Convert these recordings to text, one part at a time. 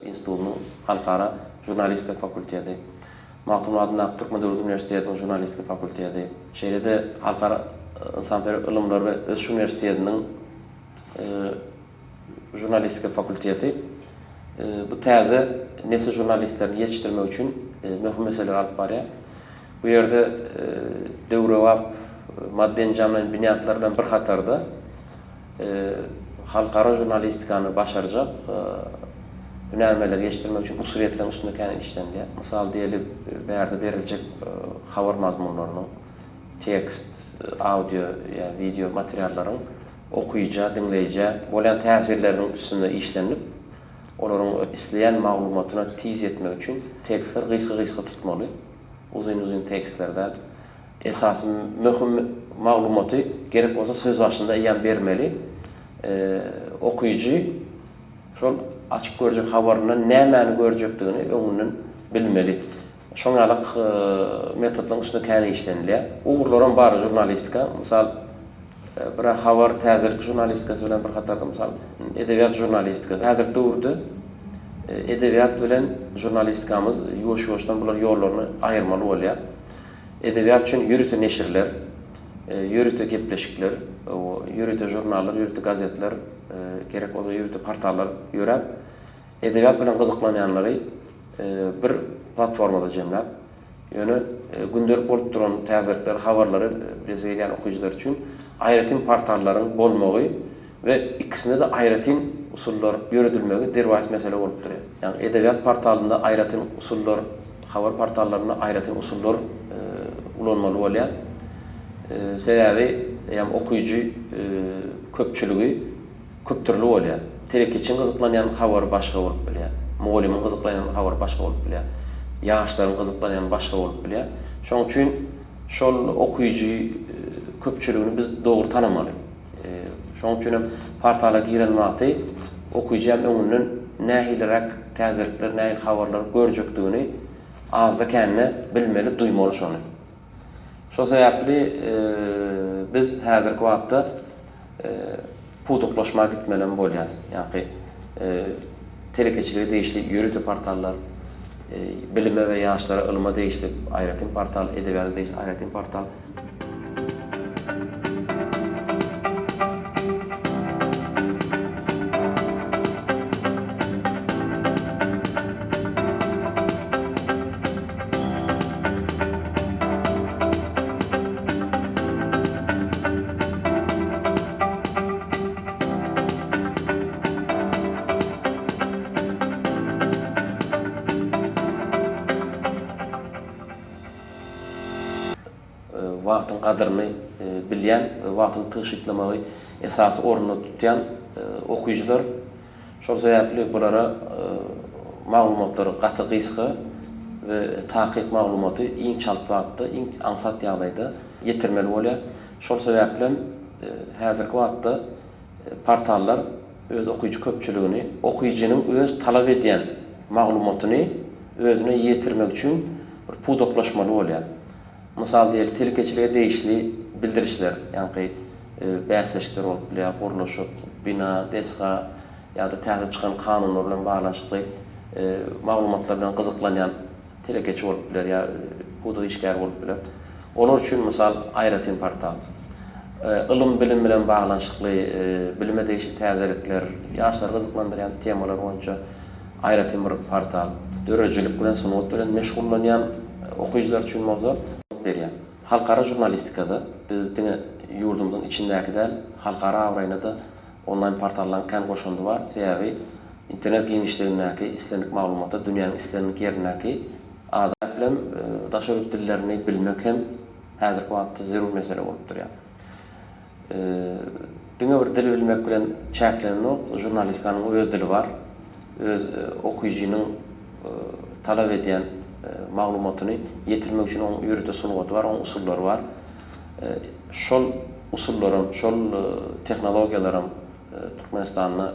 institutynyň Halkara žurnalistika fakulteti, Magtymguly adyndaky Türkmen döwlet uniwersitetiniň žurnalistika fakulteti, şeýle-de Halkara ynsanperwer ylymlar we ösüş uniwersitetiniň žurnalistika fakulteti bu täze nesil žurnalistlerini ýetişdirmek üçin möhüm meseleleri alyp barýar. Bu ýerde döwrebap maddy-enjamlaýyn binýatlar bilen bir hatarda halkara žurnalistikany başarjak hünärmenleri ýetişdirmek üçin usulyýetleriň üstünde kän işlenilýär. Mysal diýeli, bärde beriljek habar mazmunlarynyň, tekst, audio ýa wideo materiallaryň okyja, diňleýjä bolýan täsirleriniň üstünde işlenilip, olaryň isleýän maglumatyna tiz ýetmek üçin tekstler gysga-gysga tutmaly, uzyn-uzyn tekstler däl. Esasy möhüm maglumaty gerek bolsa söz başynda eýýäm bermeli. Okyjy şol açyp görjek habaryndan nämäni görjekdigini öňünden bilmeli. Şoň ýalak metodlaryň üstünde kän işlenilýär. Ugurlaram bar žurnalistika. Mysal, bir-ä habar, täzelik žurnalistikasy bilen bir hatarda, mysal, edebiýat žurnalistikasy. Häzirki döwürde edebiýat bilen žurnalistikamyz ýuwaş-ýuwaşdan bular ýollaryny aýyrmaly bolýar. Edebiýat üçin ýörite neşirler, ýörite gepleşikler, ýörite žurnallar, ýörite gazetler, gerek bolsa ýörite portallar ýöräp, edebiýat bilen gyzyklanýanlary bir platformada jemläp, ýöne gündelik bolup duran täzelikleri, habarlary bilesi gelýän okyjylar üçin aýratyn portallaryň bolmagy we ikisinde-de aýratyn usullar ýöredilmegi derwaýys mesele bolup durýar. Ýagny edebiýat portalynda aýratyn usullar, habar portallarynda aýratyn usullar ulanmaly bolýar. Sebäbi ýagny okyjy köpçüligi köpdürli bolýar. Telekeçiň gyzyklanýan habary başga bolup bilýär. Mugallymyň gyzyklanýan habary başga bolup bilýär. Ýaşlaryň gyzyklanýany başga bolup bilýär. Şonuň üçin şol okyjy köpçüligini biz dogry tanamaly. Şonuň üçin hem portala giren wagty okyjy hem öňünden nähiliräk täzelikler, nähili habarlar görjekdigini azda-kände bilmeli, duýmaly şony. Şol sebäpli biz häzirki wagtda pudaklaşma gitmelem bolýar. Ýagny telekeçilige degişli ýörite portallar, bilime we ýaşlara, ylma degişli aýratyn portal, edebiýata degişli aýratyn portal. Wagtyň gadyryny bilýän we wagtyny tygşytlamagy esasy orunda tutýan okyjylar. Şol sebäpli bulara maglumatlary gaty gysga we takyk maglumaty iň çalt wagtda, iň aňsat ýagdaýda ýetirmeli bolýar. Şol sebäplem häzirki wagtda portallar öz okyjy köpçüligini, okyjynyň öz talap edýän maglumatyny özüne ýetirmek üçin bir pudaklaşmaly bolýar. Mysal diýeli, telekeçilige degişli bildirişler, ýaňky bäsleşikler bolup bilýär, gurluşyk, bina, desga ýa-da täze çykan kanunlar bilen baglanyşykly maglumatlar bilen gyzyklanýan telekeçi bolup biler ýa pudak işgäri bolup biler. Olar üçin mysal aýratyn portal. Ylym-bilim bilen baglanyşykly bilime degişli täzelikler, ýaşlary gyzyklandyrýan temalar boýunça aýratyn bir portal. Döredijilik bilen, sungat bilen meşgullanýan okyjylar üçin bolsa. Berýär. Halkara žurnalistikada biz diňe ýurdumyzyň içindäki däl, halkara abraýyna-da onlaýn portallaryň kän goşandy bar. Sebäbi internet giňişligindäki islendik maglumata dünýäniň islendik ýerindäki adam bilen daşary ýurt dillerini bilmek hem häzirki wagtda zerur mesele bolup durýar. Diňe bir dil bilmek bilen çäklenenok, žurnalistikanyň öz dili bar. Öz okyjynyň talap edýän maglumatyny ýetirmek üçin onuň ýörite sungaty bar, onuň usullary bar. Şol usullaram, şol tehnologiýalaram Türkmenistanda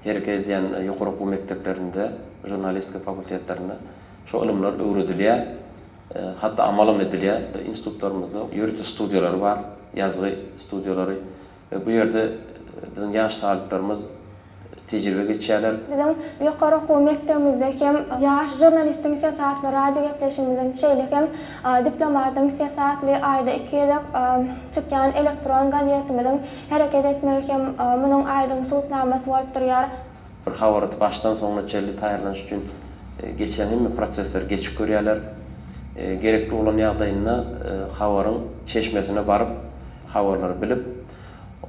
hereket edýän ýokary okuw mekdeplerinde, žurnalistika fakultetlerinde şo ylymlar öwredilýär. Hatda amalam edilýär. Institutlarymyzda ýörite studiýalary bar, ýazgy studiýalary we bu ýerde biziň ýaş talyplarymyz tejribe geçýärler. Biziň ýokary okuw mekdebimizde hem Ýaş žurnalistiň sesi atly radiogepleşigimiziň, şeýle hem Diplomatyň sesi atly aýda iki gezek çykýan elektron gazetimiziň hereket etmegi hem munuň aýdyň subutnamasy bolup durýar. Bir habary başdan soňuna çenli taýýarlanyş üçin geçýän hemme prosesleri geçip görýärler. Gerekli bolan ýagdaýynda habaryň çeşmesine baryp, habarlary bilip,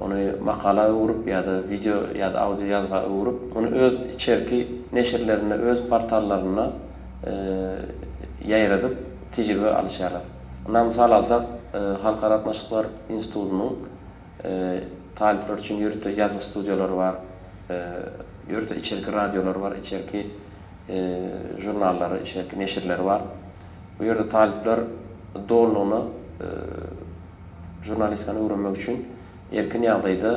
ony makala öwrüp ýa-da wideo ýa-da audio ýazga öwrüp, ony öz içerki neşirlerinde, öz portallarynda ýaýradyp, tejribe alyşýarlar. Mundan mysal alsak, Halkara gatnaşyklar institutynyň Talyplar üçin ýörite ýazgy studiýalary bar, ýörite içerki radiolary bar, içerki žurnallary, içerki neşirleri bar. Bu ýerde talyplar dolulygyna žurnalistikany öwrenmek üçin erkin ýagdaýda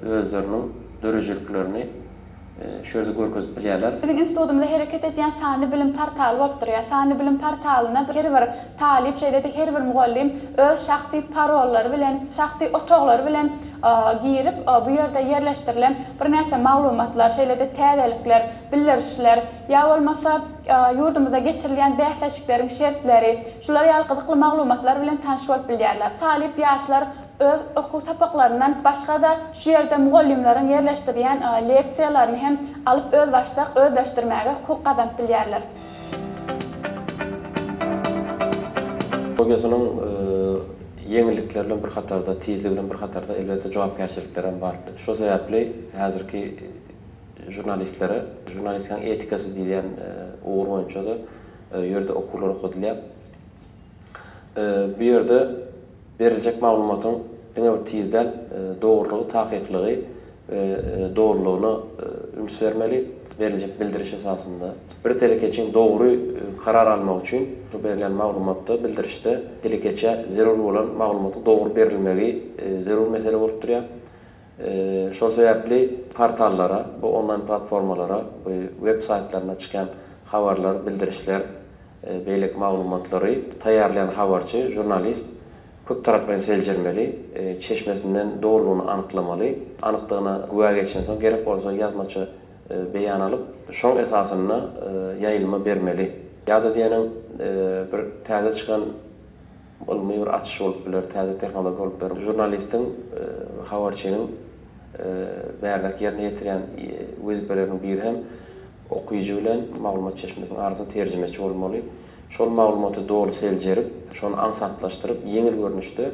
özleriniň döredijiliklerini şu ýerde görkezip bilýärler. Biziň institutymyzda hereket edýän sanly bilim portaly bolup durýar. Sanly bilim portalyna her bir talyp, şeýle-de her bir mugallym öz şahsy parollary bilen, şahsy otaglary bilen girip, bu ýerde ýerleşdirilen birnäçe maglumatlar, şeýle-de täzelikler, bildirişler ýa bolmasa ýurdumyzda geçirilýän bäsleşikleriň şertleri, şular ýaly gyzykly maglumatlar bilen tanyş bolup bilýärler. Talyp ýaşlar Öz okuw sapaklaryndan başga-da şu ýerde mugallymlaryň ýerleşdirýän leksiýalaryny hem alyp özbaşdak özleşdirmäge hukuk gazanyp bilýärler. Tehnologiýasynyň ýeňillikleri bilen bir hatarda, tizligi bilen bir hatarda, elbetde, jogapkärçilikleri hem bar. Şol sebäpli häzirki žurnalistlere žurnalistikanyň etikasy diýilýän ugur boýunça-da ýörite okuwlar okadylýar. Bu ýerde Beriljek maglumatyň diňe bir tiz däl, dogrulygy, takyklygy we dolulygyna üns bermeli. Beriljek bildiriş esasynda bir telekeçiň dogry karar almagy üçin şu berilýän maglumatda, bildirişde telekeçä zerur bolan maglumatyň dogry berilmegi zerur mesele bolup durýar. Şol sebäpli portallara, bu onlaýn platformalara, bu web saýtlaryna çykýan habarlar, bildirişler, beýleki maglumatlary taýýarlaýan habarçy, žurnalist köptaraplaýyn seljermeli, çeşmesinden dolulygyny anyklamaly, anykdygyna güwä geçensoň, gerek bolsa ýazmaça beýan alyp, şoň esasynda ýaýlyma bermeli. Ýa-da diýeniň bir täze çykan ylmy bir açyş bolup biler, täze tehnologiýa bolup biler. Žurnalistiň, habarçynyň bärdäki ýerine ýetirýän wezipeleriniň biri hem Okyjy bilen maglumat çeşmesiniň arasynda terjimeçi bolmaly. Şol maglumaty doly seljerip, şony aňsatlaşdyryp, ýeňil görnüşde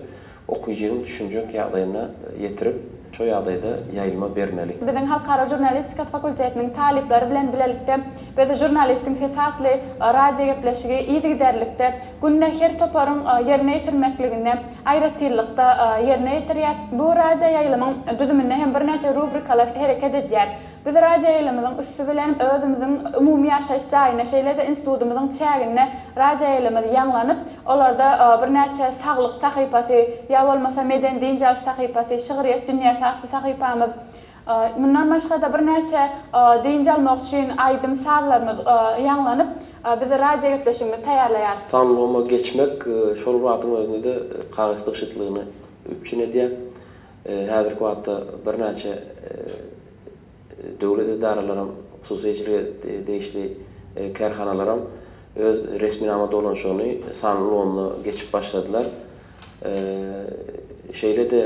okyjynyň düşünjek ýagdaýyna ýetirip, şo ýagdaýda ýaýlyma bermeli. Biziň Halkara žurnalistikasy fakultetiniň talyplary bilen bilelikde biz Žurnalistiň sesi atly radiogepleşigi yzygiderlikde günde her toparyň ýerine ýetirmekliginde aýratynlykda ýerine ýetirýäs. Bu radioýaýlymyň düzüminde hem birnäçe rubrikalar hereket edýär. Biz radioýaýlymyzyň üsti bilen özümiziň umumy ýaşaýyş jaýynda, şeýle-de institutymyzyň çäginde radioýaýlymyz ýaňlanyp, olarda birnäçe Saglyk sahypasy, ýa bolmasa Medeni-dynç alyş sahypasy, Şygryýet dünýäsi atly sahypamyz, mundan başga-da birnäçe dynç almak üçin aýdym-sazlarymyz ýaňlanyp, biz radiogepleşigimizi taýýarlaýarys. Sanly ulgama geçmek şol bir wagtyň özünde-de kagyz tygşytlygyny üpjün edýär. Häzirki wagtda birnäçe döwlet edaralaram, hususy eýeçilige degişli kärhanalaram öz resminama dolanyşygyny sanly ulgamyna geçip başladylar. Şeýle-de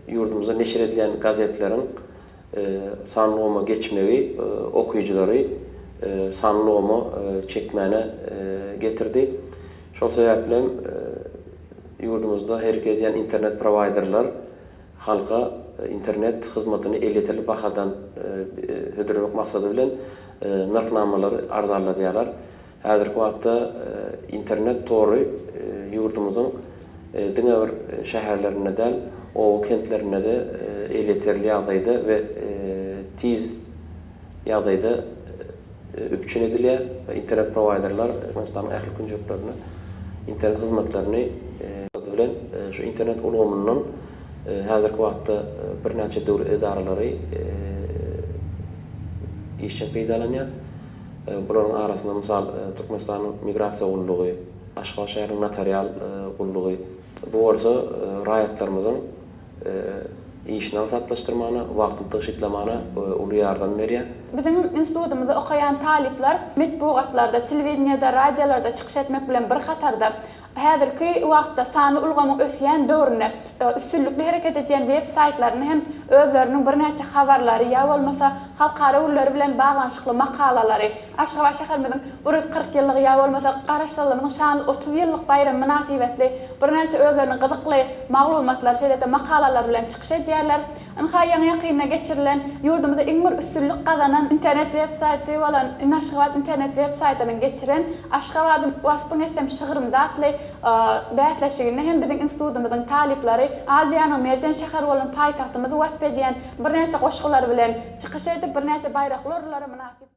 ýurdumyzda neşir edilýän gazetleriň sanly ulgama geçmegi okyjylary sanly ulgama çekmäne getirdi. Şol sebäpli hem ýurdumyzda hereket edýän internet prowaýderler halka internet hyzmatyny elýeterli bahadan hödürlemek maksady bilen nyrhnamalary arzanladýarlar. Häzirki wagtda internet tory ýurdumyzyň diňe bir şäherlerinde däl, oba-kentlerinde-de elýeterli ýagdaýda we tiz ýagdaýda üpjün edilýär. Internet prowaýderler Türkmenistanyň ähli künjeklerine internet hyzmatlaryny bilen şu internet ulgamyndan häzirki wagtda birnäçe döwlet edaralary işjeň peýdalanýar. Bularyň arasynda mysal Türkmenistanyň Migrasiýa gullugy, Aşgabat şäheriniň notarial gullugy. Bu bolsa raýatlarymyzyň. Işini aňsatlaşdyrmana, wagtyny tygşytlamana uly ýardam berýär. Biziň institutymyzda okaýan talyplar metbugatlarda, telewideniýede, radiolarda çykyş etmek bilen bir hatarda, häzirki wagtda sanly ulgamyň ösýän döwründe üstünlikli hereket edýän web saýtlarynda hem özleriniň birnäçe habarlary ýa bolmasa halkara günleri bilen baglanyşykly makalalary, Aşgabat şäherimiziň 140 ýyllygy ýa bolmasa Garaşsyzlygymyzyň şanly 30 ýyllyk baýramy mynasybetli birnäçe özleriniň gyzykly maglumatlary, şeýle-de makalalary bilen çykyş edýärler. Ynha, ýaňy-ýakynda geçirilen, ýurdumyzda iň bir üstünlik gazanan internet web-saýty bolan Inaşgabat internet web-saýtynyň geçiren Aşgabadym waspyň etsem şygrymda atly bäsleşiginde hem biziň institutymyzyň talyplary Aziýanyň merjen şäheri bolan paýtagtymyzy wasp edýän birnäçe goşgulary bilen çykyş edip, birnäçe baýrakly orunlara mynasyp.